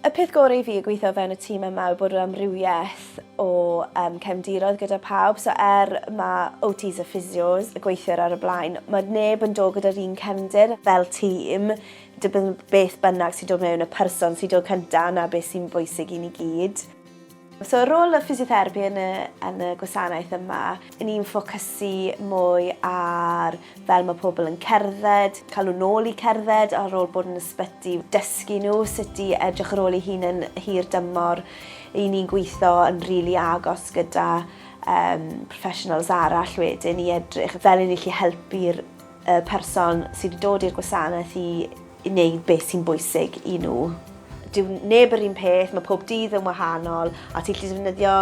Y peth gorau i fi gweithio fewn y tîm yma yw bod yr amrywiaeth o um, cefndiroedd gyda pawb. So er mae OTs a physios y gweithwyr ar y blaen, mae neb yn dod gyda'r un cefndir fel tîm. Dibyn beth bynnag sy'n dod mewn, y person sy'n dod cyntaf, na beth sy'n bwysig i ni gyd. So ar ôl y ffisiotherapi yn y, yn y gwasanaeth yma, ni'n ffocysu mwy ar fel mae pobl yn cerdded, cael nhw nôl i cerdded ar ôl bod yn ysbyty, dysgu nhw sut i edrych ar ôl eu hunain hir dymor. I ni'n gweithio yn rili really agos gyda um, professionals arall wedyn i edrych fel i ni allu helpu'r y person sydd wedi dod i'r gwasanaeth i i wneud beth sy'n bwysig i nhw. Dyw neb yr un peth, mae pob dydd yn wahanol, a ti'n gallu defnyddio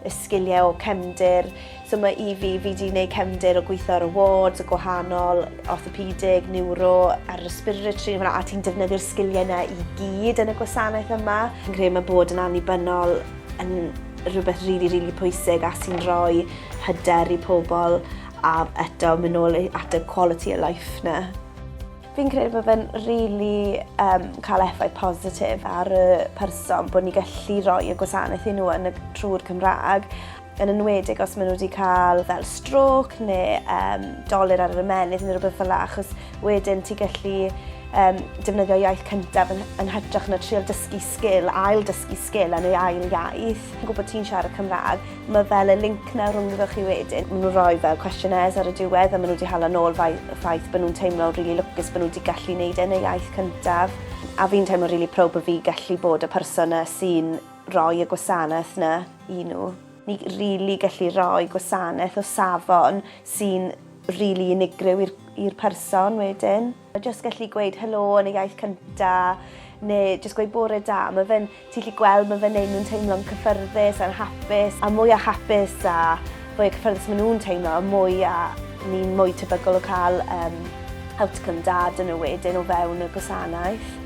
y sgiliau o cefndir. So mae i fi, fi wedi gwneud cefndir o gweithio ar y wards, y gwahanol, orthopedic, neuro, ar respiratory, a ti'n defnyddio'r sgiliau yna i gyd yn y gwasanaeth yma. Fi'n credu mae bod yn annibynnol yn rhywbeth rili, really, really pwysig a sy'n rhoi hyder i pobl a eto mynd nôl at y quality of life 'na. Fi'n credu bod fe'n rili um, cael effaith positif ar y person bod ni gallu rhoi y gwasanaeth i nhw yn y, trwy'r Cymraeg yn enwedig os maen nhw wedi cael fel stroke neu um, dolur ar yr ymennydd neu rhywbeth fel 'na, achos wedyn ti gallu um, defnyddio iaith cyntaf yn, yn hytrach na trial dysgu sgil, ail dysgu sgil yn ei ail iaith. Yn gwybod ti'n siarad Cymraeg, mae fel y link 'na rhwngddo chi wedyn. Maen nhw'n rhoi fel questionnaires ar y diwedd a maen nhw wedi hala nôl y ffaith bod nhw'n teimlo really lwcus bod nhw wedi gallu wneud e yn y iaith cyntaf. A fi'n teimlo really proud bod fi gallu bod y person 'na sy'n rhoi y gwasanaeth 'na i nhw. Ni really gallu rhoi gwasanaeth o safon sy'n really unigryw i'r person wedyn. Just gallu gweud helo yn y iaith cynta neu just gweud bore da, mae fe'n, ti'n gallu gweld mae fe'n neud nhw'n teimlo'n cyffyrddus a'n hapus, a mwy o hapus a fwy o cyffyrddus maen nhw'n teimlo, a mwy a ni'n mwy tebygol o cael um, outcome da dyn nhw wedyn o fewn y gwasanaeth.